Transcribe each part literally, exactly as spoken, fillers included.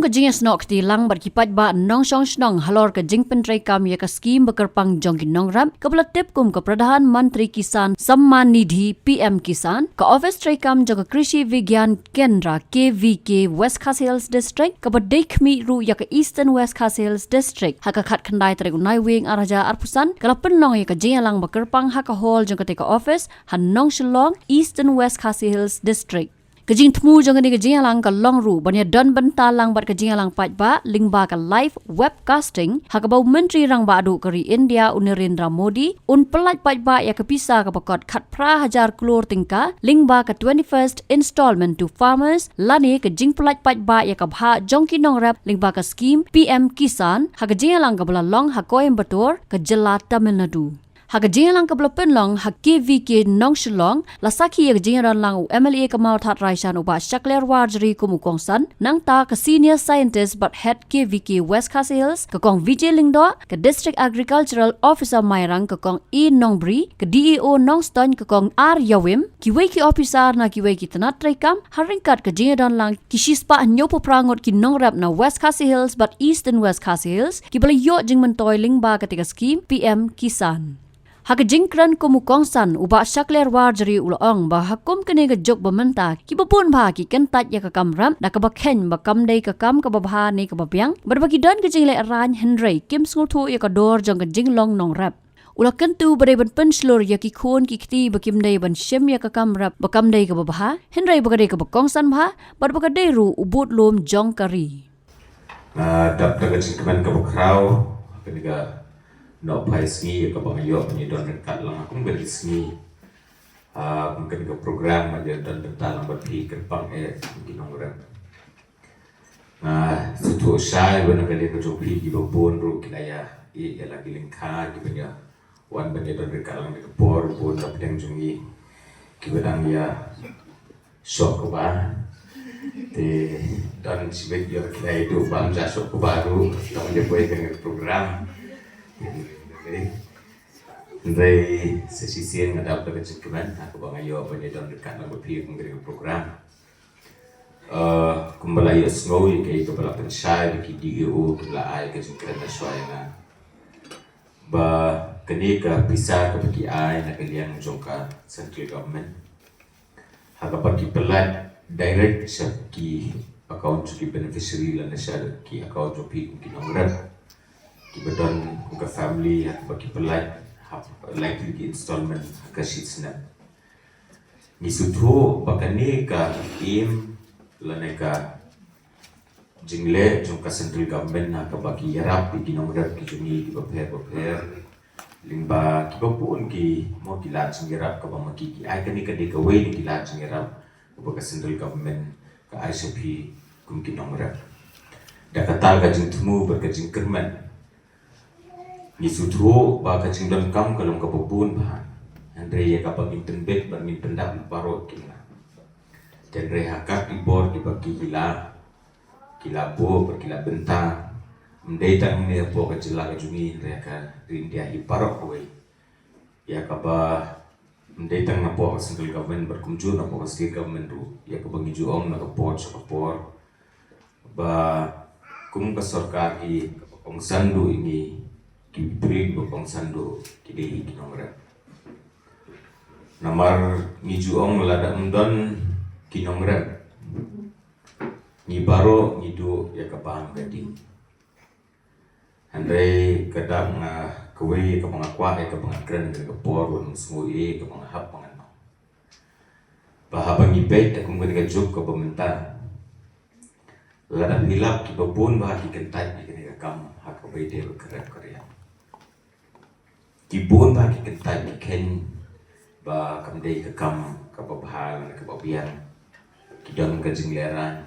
Ka jingïasnoh kti lang bad ki paidbah nongshong shnong halor ka jingpyntreikam ïa ka skim ba kyrpang jong ki nongrep kaba la tip kum ka Pradhan Mantri Kisan Samman Nidhi, P M Kisan, ka ophis treikam jong ka Krishi Vigyan Kendra, K V K, West Khasi Hills District, kaba dei khmih ruh ïa ka Eastern West Khasi Hills District, ha ka khatkhyndai tarik u Naiwieng arhajar arphew san, ka la pynlong ïa ka jingïalang ba kyrpang ha ka hall jong katei ka ophis ha Nongshillong, Eastern West Khasi Hills District. Ka jingthmu jong kane ka jingïalang ka long ruh ban ïadon bynta lang bad ka jingïalang paidbah lyngba ka live webcasting, ha kaba u Myntri Rangbah Duh ka ri India u Narendra Modi un pyllait paidbah ïa ka pisa kaba kot khatphra hajar klur tyngka lyngba ka twenty-first installment to farmers, lane ka jingpyllait paidbah ïa ka bhah jong ki nongrep lyngba ka skim P M Kisan, ha ka jingïalang kaba la long ha Coimbatore, ka jylla Tamil Nadu. Ha ka jingïalang kaba la pynlong ha K V K Nongshillong, la sakhi ïa ka jingïadon lang u M L A ka Mawthadraishan u Bah Shakliar Warjri kum u kongsan, nangta ka Senior Scientist bad Head K V K West Khasi Hills, ka Kong Vijay Lyngdoh, ka District Agricultural Officer Mairang, ka Kong E Nongbri, ka D A O Nongstoiñ, ka Kong R Ïawim, kiwei ki officer na kiwei ki tnat treikam, ha ryngkat ka jingïadon lang ki shispah hynñiewphew phra ngut ki nongrep na West Khasi Hills bad Eastern West Khasi Hills, kiba la ïoh jingmyntoi lyngba katei ka skim P M Kisan. Ha ka jingkren kum u kongsan, u Bah Shakliar Warjri u la ong ba ha kum kane ka juk ba mynta, kiba bun bha ki kyntait ïa ka kam rep da kaba kheiñ ba kam dei ka kam kaba bha ne kaba biang, bad ba ki don ka jingleh rain, hynrei kim sngewthuh ïa ka dor jong ka jinglong nongrep. U la kyntu ba dei ban pynshlur ïa ki khun ki kti ba kim dei ban shim ïa ka kam rep ba kam dei kaba bha, hynrei ba ka dei kaba kongsan bha, bad ba ka dei ruh u budlum jong ka ri. Nga dap da ka jingkmen kaba khraw, kane ka nohphai sngi kaba nga ïoh ban ïadon ryngkat lang ha kum kane ka sngi. Ah, kum kane ka program nga ïadon ryngkat lang bad phi kyrpang eh ki nongrep. Nga sngewthuh shai ba na ka liang ka jong phi kiba bun ruh ki la ïa ïa la ki lyngkha kiba ïa wan ban ïadon ryngkat lang da ka por, bun na pdeng jong ngi kiba dang ïa shoh kba. Te don shibit ïa ki la ïa duh bam ja shoh kba ruh, tang ïa poi kane ka program. Hynrei sa shisien nga dap da ka jingkmen ha kaba nga ïoh ban ïadon ryngkat lang bad phi ha kane ka program. Eh, kumba la ïohsngew ïa kaei kaba la pynshai da ki D A O kiba la ai ka jingkren na shuwa ïa nga, ba kane ka pisa kaba ki ai na ka liang jong ka central government, ha kaba ki pyllait direct sha ki account jong ki beneficiary lane sha ki account jong phi kum ki nongrep kiba don kum ka family, ha kaba ki pyllait ha, likely ki installment ha ka shi snem. Ngi sngewthuh ba kane ka aim lane ka jingleh jong ka central government ha kaba ki ïarap ïa ki nongrep ki jong ngi kiba pher ba pher, lyngba kiba bun ki, mo, ki lad jingïarap kaba ma ki ki ai. Kane ka dei kawei na ki lad jingïarap kaba ka central government ka ai sha phi kum ki nongrep. Da kata ka jingthmu bad ka jingkyrmen, ngi sngewthuh ba ka jingdonkam ka long kaba bun bha, hynrei ïa kaba ngin pynbit bad ngin pyndap baroh ki la. Hynrei ha ka ki bor kiba ki la, ki la buh bad ki la bynta, ym dei tang ne hapoh ka jylla ka jong ngi, hynrei ha ka ri India hi baroh kawei. Ïa kaba ym dei tang napoh ka central government bad kumjuh napoh ka state government ruh, ïa kaba ngi ju ong na ka por sha ka por, ba kum ka sorkar hi kaba kongsan duh ïa ngi, ki briew ba kongsan duh ki dei hi ki nongrep. Namar ngi ju ong lada ym don ki nongrep, ngi baroh ngi duh ïa ka bam ka ding. Hynrei ka dang, ah, kawei kaba nga kwah ïa kaba nga kren ha kane ka por, wat ym sngew ei kaba nga hap ba ngan ong. Ba haba ngi peit ha kum kane ka juk kaba mynta, lada phi lap kiba bun bha ki kyntait ïa kane ka kam ha kaba ïadei bad ka rep ka riang. Ki bun bha ki kyntait ki kheiñ ba kam dei ka kam kaba bha lane kaba biang. Ki don ka jinglehrain.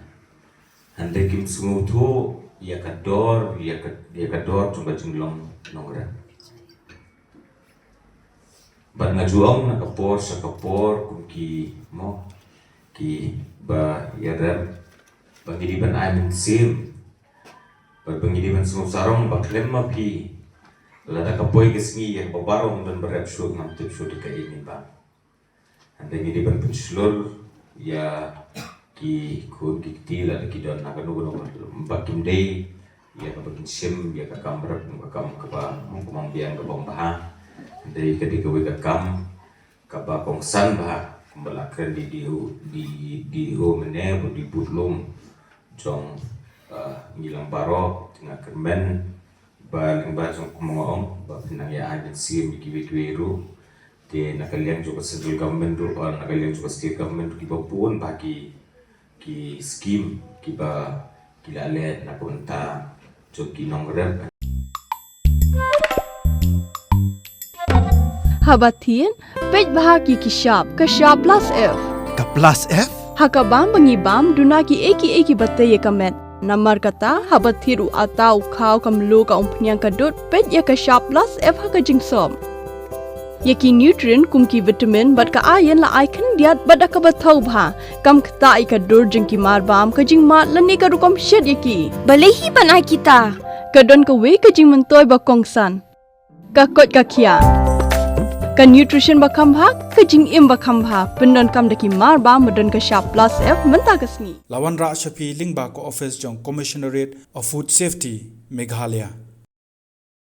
Hynrei kim sngewthuh ïa ka dor, ïa ka, ïa ka dor jong ka jinglong nongrep. Bad nga ju ong na ka por sha ka por kum ki, mo, kiba ïarep, ba ngi dei ban ai mynsiem, bad ba ngi dei ban sngewsarong ba khlem ma phi, lada ka poi ka sngi ïa kaba baroh ym don ba rep shuh, ngam tip shuh da kaei ngin bam. Hynrei ngi dei ban pynshlur ïa Ki khun ki kti lada ki don ha kano kano ba kim dei ïa kaba kin shim ïa ka kam rep, ka kam kaba ong kumba biang kaba ym bha. Dei ka dei kawei ka kam kaba kongsan bha kumba la kren di di di di mynne ba di bud lum jong, ah, ngi lang baroh. Te nga kyrmen ba lyngba jong kumba nga ong ba phin nang ïa ai mynsiem ïa kiwei kiwei ruh. Te na ka liang jong ka central government ruh, ah, na ka liang jong ka state government ruh kiba bun bha ki ki scheme kiba ki la leh na ka bynta jong ki nongrep. Haba thied, peit bha ki ki shap, ka shap plus F. Ka plus F? Ha ka bam ba ngi bam, duna ki ei ki ei kiba tei ïa ka met. Namar kata, haba thied u atta u khaw, ka mluh, ka umphniang, ka dud, peit ïa ka shap plus F ha ka jingsop. Ïa ki nutrient kum ki vitamin bad ka iron la ai khyndiat bad da kaba thaw bha. Kam ktah ïa ka dur jong ki mar bam, ka jingmad lane ka rukom shet ïa ki. Balei hi ban ai kita? Ka don kawei ka jingmyntoi ba kongsan. Ka koit ka khiah. Ka nutrition ba kham bha, ka jingim ba kham bha. Pyndonkam da ki mar bam ba don ka shap plus F mynta ka sngi. La wanrah sha phi lyngba ka office jong Commissionerate of Food Safety, Meghalaya.